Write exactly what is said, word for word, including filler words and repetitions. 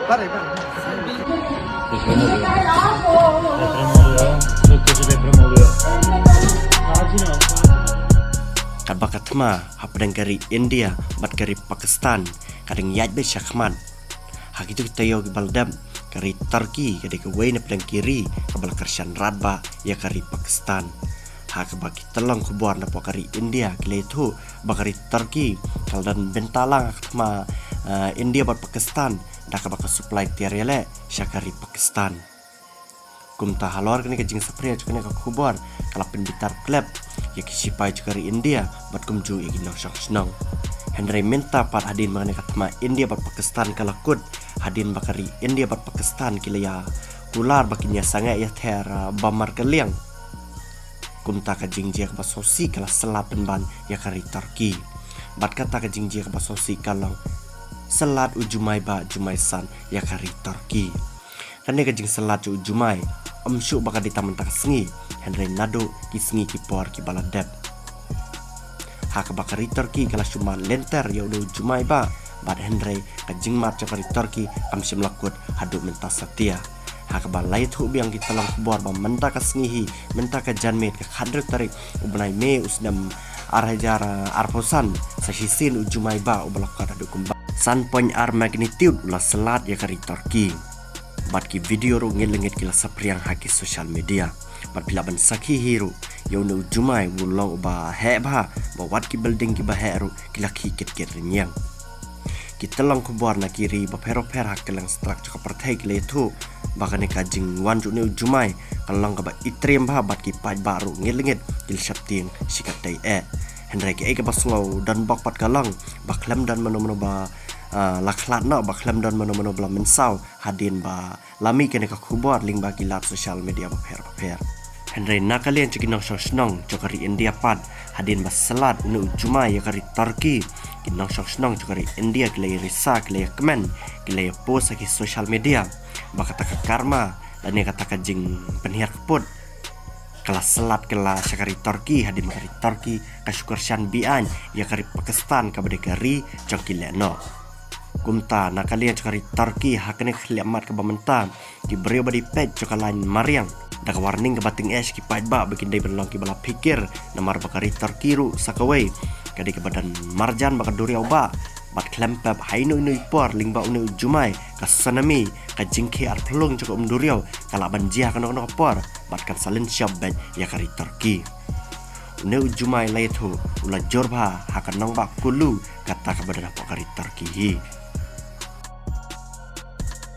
Katba ka thma hapdeng ka ri India bad ka ri Pakistan ka dang ïaid beit shakhmat. Ha kito ki taïew kiba la dep, ka ri Turkey ka dei kawei na pdeng ki ri kaba la kyrshan radbah ïa ka ri Pakistan. Ha kaba ki tyllong khubor napoh ka ri India ki la ïathuh ba ka ri Turkey ka la don bynta lang ha ka thma, eh, India bad Pakistan da kaba ka supply tiar ïaleh sha ka ri Pakistan. Kumta halor kane ka jingsaphriang jong kane ka khubor ka la pynbitar klep ïa ki shipai jong ka ri India bad kumjuh ïa ki nongshong shnong. Hynrei mynta pat hadien ba kane ka thma India bad Pakistan ka la kut, hadien ba ka ri India bad Pakistan ki la ïa kular ba kin ïa sangeh ïa ther, ah, ba markylliang. Kumta ka jingjia kaba sngewsih ka la syllat pynban ïa ka ri Turkey. Bad kata ka jingjia kaba sngewsih ka long syllat u jumai bah jumai san ïa ka ri Turkey. Kane ka jingsyllat jong u jumai ym shuh ba ka dei tang mynta ka sngi, hynrei naduh ki sngi ki por kiba la dep. Ha kaba ka ri Turkey ka la shu mad lynter ïa une u jumai bah, bad hynrei ka jingmad jong ka ri Turkey kam shym la kut haduh mynta satia. Ha kaba la ïathuh biang ki tyllong khubor ba mynta ka sngi hi, mynta ka janmiet ka khathynriew tarik u bnai May u snem ar hajar arphew san, sa shisien u jumai bah uba la kot haduh kumba san point ar magnitude u la syllat ïa ka ri Turkey. Bad ki video ruh ngit lengit ki la saphriang ha ki social media. Bad phi lah ban sakhi hi ruh ïa une u jumai u long uba heh bha, ba wat ki building kiba heh ruh ki la khih kit kit rynïeng. Ki tyllong khubor na ki ri bapher bapher ha kylleng stra jong ka pyrthei ki la ïathuh ba kane ka jingwan jong une u jumai ka long kaba itriem bha bad ki paidbah ruh ngit lengit ki la sheptieng shikatdei eh. Hynrei kaei kaba sngew donbok pat ka long ba khlem don mano mano ba, ah, la khlad noh, ba khlem don mano mano ba la mynsaw hadien ba la mih kane ka khubor lyngba ki lad social media bapher bapher. Hynrei na ka liang jong ki nongshong shnong jong ka ri India pat, hadien ba syllat une u jumai ïa ka ri Turkey, ki nongshong shnong jong ka ri India ki la ïa risa, ki la ïa kmen, ki la ïa post ha ki social media ba kata ka karma lane kata ka jingpynhiar kput ka la syllat kylla sha ka ri Turkey, hadien ba ka ri Turkey ka shu kyrshan beaiñ ïa ka ri Pakistan kaba dei ka ri jong ki lehnoh. Kumta na ka liang jong ka ri Turkey ha kane ka khlieh mat kaba mynta, ki briew ba dei peit jong ka lain mariang da ka warning kaba tyngeh sha ki paidbah ba kin dei ban long kiba la phikir, namar ba ka ri Turkey ruh sa kawei ka dei kaba don marjan bad ka duriaw bah, bad khlem pep ha ino ino i por lyngba une u jumai, ka tsunami, ka jingkhih arphyllung jong ka um duriaw ka lah ban jia ha kano kano ka por bad kan sa lynshop beit ïa ka ri Turkey. Une u jumai la ïathuh u la jur bha ha ka nongbah Kullu, kata kaba don hapoh ka ri Turkey hi.